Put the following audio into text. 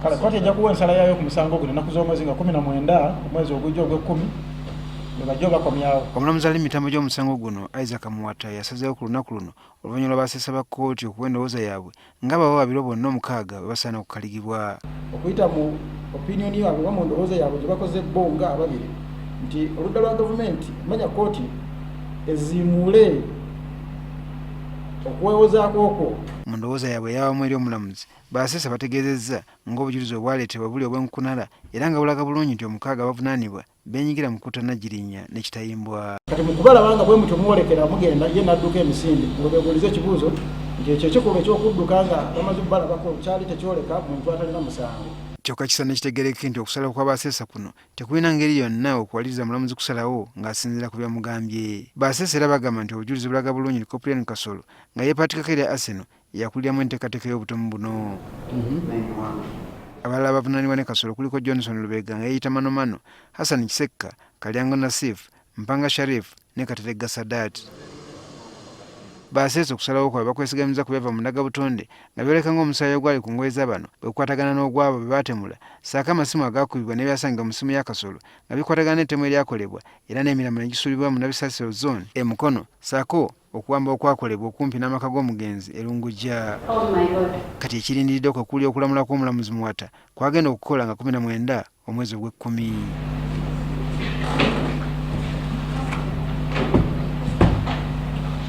Kale kkooti ejja kuwa ensala yaayo ku musango guno ennaku z'omwezi nga 19 omwezi ogujja ogw'ekkumi lwe bajja obakomyawo. Omulamuzi ali mu mitambo gy'omusango guno, Isaac Muwata yasazeewo ku lunaku luno oluvannyuma lwa baseesa ba kkooti okuwa endowooza yaabwe ng'abawawaabirwa bonna omukaaga bwe basaana okukaligibwa. Okuyita mu opinion yaabwe oba mu ndowooza yaabwe gye bakoze bo nga ababiri nti oludda lwa gavumenti manya kkooti eziimuule okwewozaako okwo. Mu ndowooza yaabwe eyawamu eri omulamuzi, Baseesa bategeezezza ng'obujulizi obwaleetebwa buli obw'enkukunala era nga bulaga bulungi nti omukaaga abavunaanibwa beenyigira mu kutta Nagirinya ne Kitayimbwa. Kati mu kubalaba nga bwe mutyo mwolekera mugenda, ye n'adduka emisinde. Olwo beebuulize ekibuuzo nti ekyo ekikolwa eky'okudduka nga bamaze okubalabako kyali tekyoleka muntu atalina musango? Kyokka kisaana kitegeerekeke nti okusalawo kwa Baseesa kuno tekulina ngeri yonna okuwaliriza mulamuzi kusalawo ng'asinziira ku byamugambye. Baseesa era bagamba nti obujulizi bulaga bulungi nti Koprian Kasolo nga yeepaatikako erya Arsenal yakuliramu enteekateeka y'obutemu buno. Abalala abavunaanibwa ne Kasolo kuliko Johnson Lubega nga yeeyita Manomano, Hassan Kisekka, Kalyango Nasif, Mpanga Sharif ne Kateregga Sadat. Baaseesa okusalawo kwabwe bakwesigamizza ku byava mu ndagabutonde nga byoleka ng'omusaayi ogwali ku ngoye za bano bwe gukwatagana n'ogw'abo be baatemula ssaako amasimu agaakubibwa n'ebyasangibwa mu ssimu ya Kasolo nga bikwatagana n'ettemu eryakolebwa era n'emirambo ne gisuulibwa mu Nabisasiro Zone e Mukono ssaako Okuwamba okwakolebwa okumpi n'amaka g'omugenzi e Lungujja. Kati ekirindiridde kwe kuli okulamula kw'omulamuzi Muwata kw'agenda okukola nga 19 omwezi ogw'ekkumi.